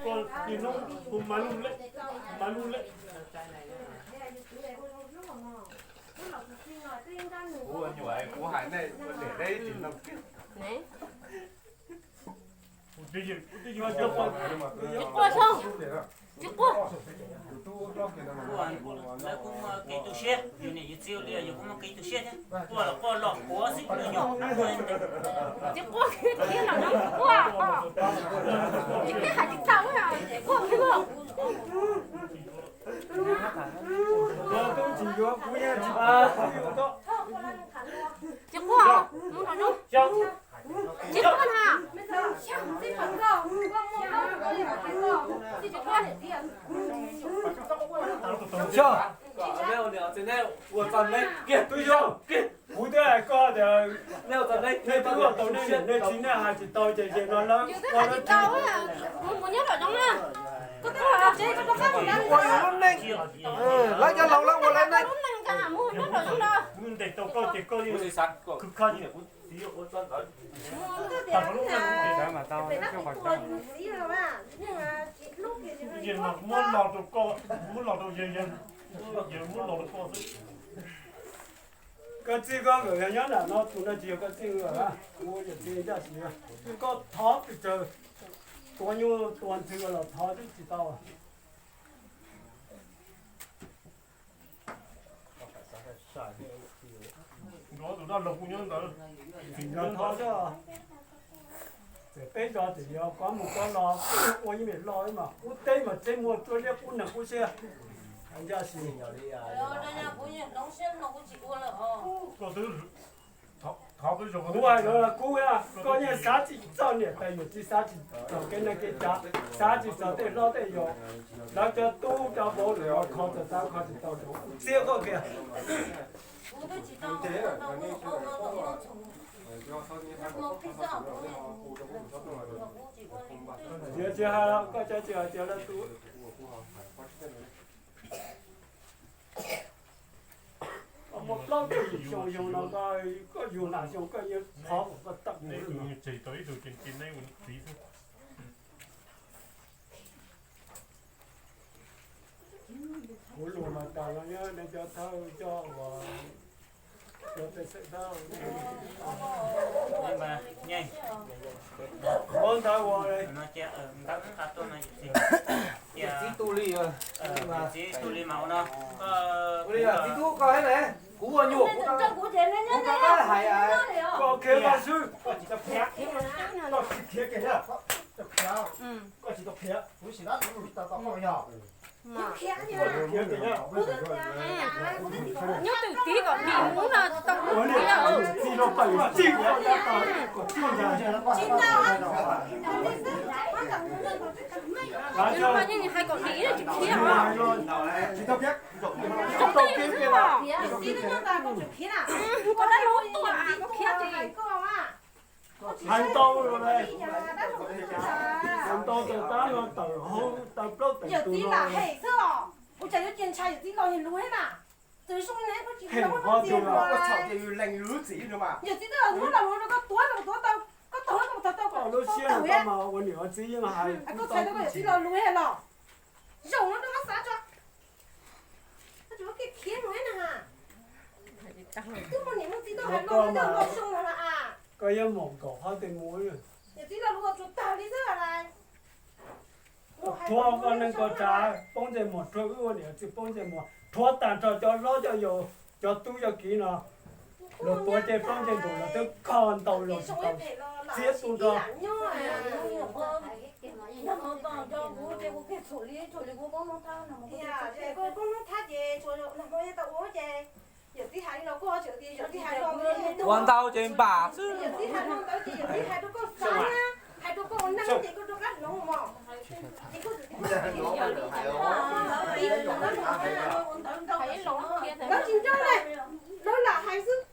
Koj niag hnub kuv mas lub leb, mas lub leb. Kuv ua nyuam kuv hais nej ua niam deb tsis no kiag. Tsis quaj xyoo, tsis quaj. Lawv kuj muaj kev tu siab, yus niam yus txiv ua li yus kuj muaj kev tu siab thiab. Quaj los quaj los quav xwb, me nyuam. Tsis quaj kiag los no tsis quaj. Tsis quaj hais tsis tau, tsis quaj kiag los. Tsis quaj, mus nram no. Tsis quaj na. Xyov, nej ua txog nej kiag, twb yog kiag. Kuv twb hais koj tias nej ua txog nej, nej twb ua tau nej, nej txiv nej hais tsis tau ces ces no lawv ua lawv tsis. Mus mus nyob nram zoov na. Ua lub neej, lawv cov laus lawv ua lawv neej. Ntes tau koj ces koj yeej khwv kho. Muab los rau koj, muab los rau yawg, yawg muab los rau koj xwb. Koj txij koj nkawd yog nyob nram no, tus no tsis yog koj txij nkawd, kuv yawm txiv Ncaj Siv, koj thov pes tsawg, tua nyuj tua ntxhw los thov twb tsis tau. Nkawd tus dab laug kuj nyob ntawd, tsis nrog thov xwb. Txawm peb zos txawm yog koj mus koj los, ua ib me hlo mas qub teb mas txeb muag tsuab liab qub neeg qub siab. Ncaj Siv, koj twb, kuv hais rau koj, koj yeej xav tsis txog niam tais yawm txiv, xav tsis txog kev neej kev tsav, xav tsis txog tej hlob tej yau, lawv cov tub cov vauv lawm los kho txog txav kho tsis tau, txiab koj kiag. Tsis hais koj cov tsis hais tias lawv tus muaj plaub caug yim xyoo no, koj yug nas xyoo koj yeej thov kom koj tawm mus. Kuv lus mas tas los nyob nej cov thawj coj uas cov pej xeem thawj ua ntawd ua li. Txiv tu li, txiv tu li mas ua no. Txiv tub koj hais, kuv ua nyuam kuv rov qab hais, koj khiav koj xwb, koj tsis tau khiav, koj tsis khiav kiag na, koj tsis tau khiav, kuv sim rov kuv lus tsis tau tau koj yog. Nyob twm tiv kom dim ub no tau ua li txij no tawm txij kom txij ntag. Yeej hais kom dim tsis khiav. Tsis tau khiav kiag na. Koj dab laug tuaj koj khiav ces. Hais ntau los, hais ntau tas tab no tawm hauv tawm plaub tawm tus no. Yawm txiv lam hem xwb os, ua cas yuav cia ntshai yawm txiv los yawg lus thiab na. Txawm zoo ne koj tsis hem ho tus los, yawm txiv twb los muab los lus rau koj tuav, koj tuav tau, koj tuav koj tau, koj lub siab tau mas ua niam ua txiv yeej hais. Koj txhais tau koj yawm txiv los lus los, zaum no rau koj xav tso. Koj tsis muab kiag khiav mus na. Twb muaj niam muaj txiv tuaj hais los, koj zoo los as. Koj yeej mom nkaum qhov twg mus. Niam txiv los lus tsuas tag li xwb lais. Rhuav koj neej koj tsav poob ntsej muag, rhuav wb ua niam txiv poob ntsej muag, rhuav tag nrho cov hlob cov yau, cov tub cov kiv no. Luag tuav tej plaub ntsej ntus los twb kho ntau los tsis tau, txiav tu nrho. Ua ntau ces npam xwb.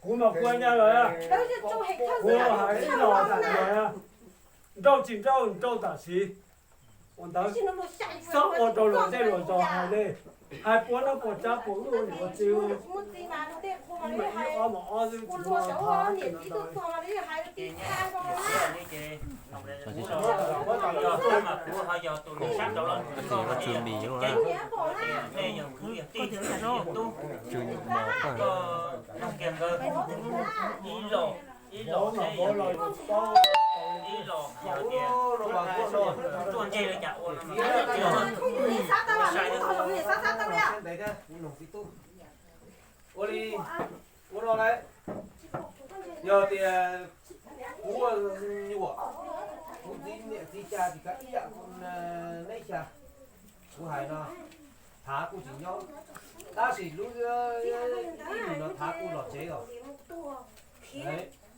Kuv mas kuv ua nyab lawm, kuv hais ib los tam sim no, nrauj tsis nrauj nrauj tam sim. Ua ntawd, txhob ua rau luag tej luag zos hais li. Hais puas no puas tsav puas wb ua niam ua txiv, ib ob mas ob xwb tsis muaj thov. Tus nus sab nraud los ua tsw mis, tsw nyuj mos, ib los, ib los, ib los, tuaj ntse li cas ua no, sai, ua li, ua no lawm. Yog tias kuv ua nyuam, kuv txiv niam txiv xya tsis kav ib yam, neb xya, kuv hais no, thav kuj tsis nyob, tab sis lub ib nus no thav kuj los tsev os.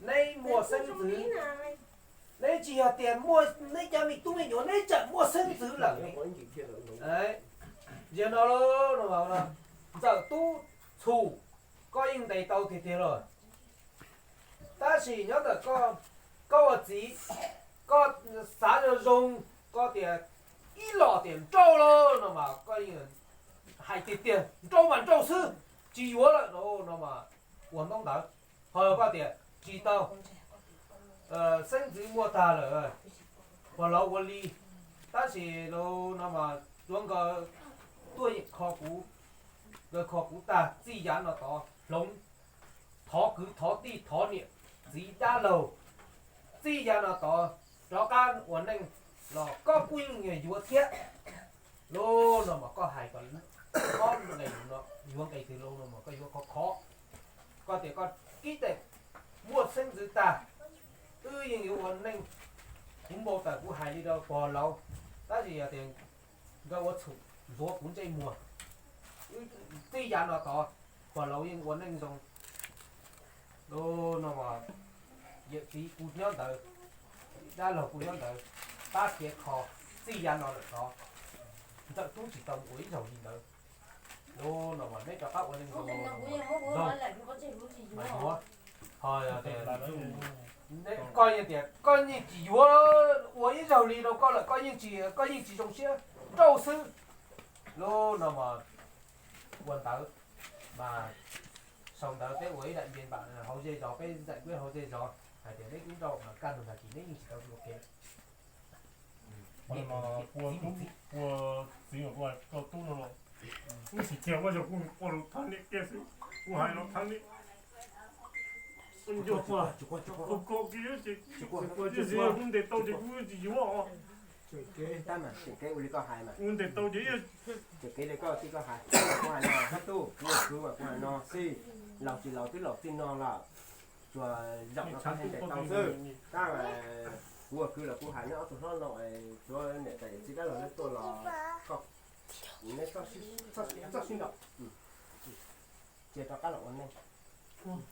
Neb muaj xeeb ntxwv, neb tsis yog tias muaj neb cov me tub me nyuam, neb tseem muaj xeeb ntxwv lawm. Yog no, Ntxawm Tub Txhum, koj yeej ntes tau tiag tiag lauj. Tab sis nyob ntawm koj, koj ua txiv, koj xav zoo zoo, koj tias ib los tias nrauj lauj no mas koj yeej hais tiag tiag nrauj mas nrauj xwb, tsis yuav lawm no mas ua ntaub ntawv. Ho koj tias tsis tau, xeeb ntxwv muaj tag lawm, pog laus ua li. Tab sis no mas tsuav nkawd tuaj yeem kho kuv, nkawd kho kuv tag txij yav no tod hloov, thov kwv thov tij thov niam txiv dab laug, txij yav no tod rov qab ua neej los koj kuj yeej yuav thiab. Lub no mas koj hais kom ob nqe no yuav nqe twg lub no mas koj yuav khov khov. Koj tias koj kib tes muaj xeeb ntxwv tag, wb yeej yuav ua neej. Kuv npau taws kuv hais li rau pog laus, tab sis yog tias nkawd ua txhum ntxuav kuv ntsej muag, txij yav no tod pog laus yeej ua neej zoo. Lub no mas yawm txiv kuj nyob ntawd, dab laug kuj nyob ntawd, pab khiav kho txij yav no lawm tod. Ntxawm Tub tsis tau ua ib zaug li ntawd. Lub no mas neb rov qab ua neej zoo, mas yuav, ho koj yeej tias koj yeej tsis yuav ua ib zaug li rau koj lawm, koj yeej tsis, koj yeej tsis zoo siab, nrauj xwb. Lub no mas ua ntawd, mas sau ntawv peb ua ib daim npe npam hauv zej zos, peb zaim peb hauv zej zos hais tias neb twb nrauj mas kaj ntug tag kis neb yeej tsis tau ua ke lawm. Ua txiv, ua txiv, koj tub no los, wb tsis cia, ua yog kuv quaj los thab niam kiag xwb, kuv hais los thab niam. Ua nco, ua ko kiag ces, kuv ntes tau ces kuv tsis yuav os. Ua ntes tau ces, kev li koj tij koj hais, kuv hais no, hab tub, kuv ua kwv mas kuv hais no xij, laus tsis laus twb laus txij no lawm, tsuas zaum no koj ntes tau xwb. Tab kuv ua kwv los kuv hais neb ob tug hlob no, tsuav niam tais yawm txiv dab laug neb tuaj los, neb txhob sib nraus, cia rov qab los ua neej. Ib,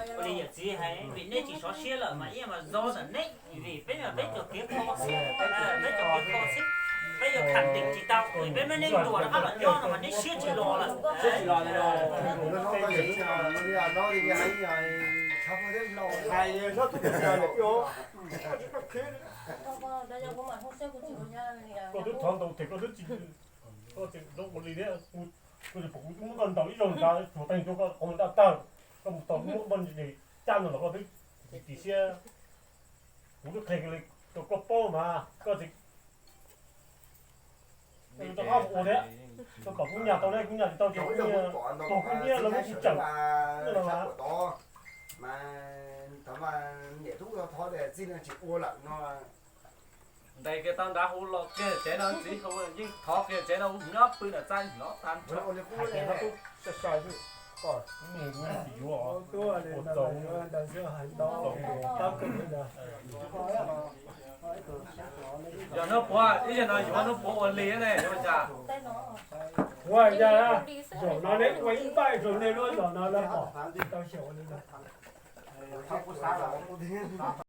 ua li yawm txiv hais, vim neb tsis sov siab lawm mas ib mas zoo ntawm neb, vim peb mas peb cov kev kho xwb, peb cov kev kho xwb, peb yuav kham tim tsis tau, vim peb muab neb ntuas rov qab los nyob no mas neb siab tsis los lawm. Koj twb thov ntau tias koj twb tsis, koj tseem zoo ua li thiab, kuv, kuv twb pom kuv twb muab koj ntaus ib zaug ntawd, tsuag teeg rau koj qhov muag daj tag, koj mus tos kuv muab npoj ntseg caj no los koj twb tsis siab. Kuv twb qhia li rau koj paub mas koj tsis, rov qab mus ua thiab. Koj kom kuv nyas tau ne, kuv nyas tsis tau ces kuv, tuag kuv nyiab los muab kuv cawm. Mas niam tub thov tias txij no tsis ua lawm no. Ntes kiag tau nrad hu los kiag tsev no, txiv hu yeej thov kiag tsev no, nyob pw nram txaj hnov tag nrho. Yog Nuj Puav, ib zaug no yuav Nuj Puav ua li ne, yuav ua cas? Ua cas, zaum no neb ua ib npaij rau nej lub zos no lawv pom tau xyaum li no.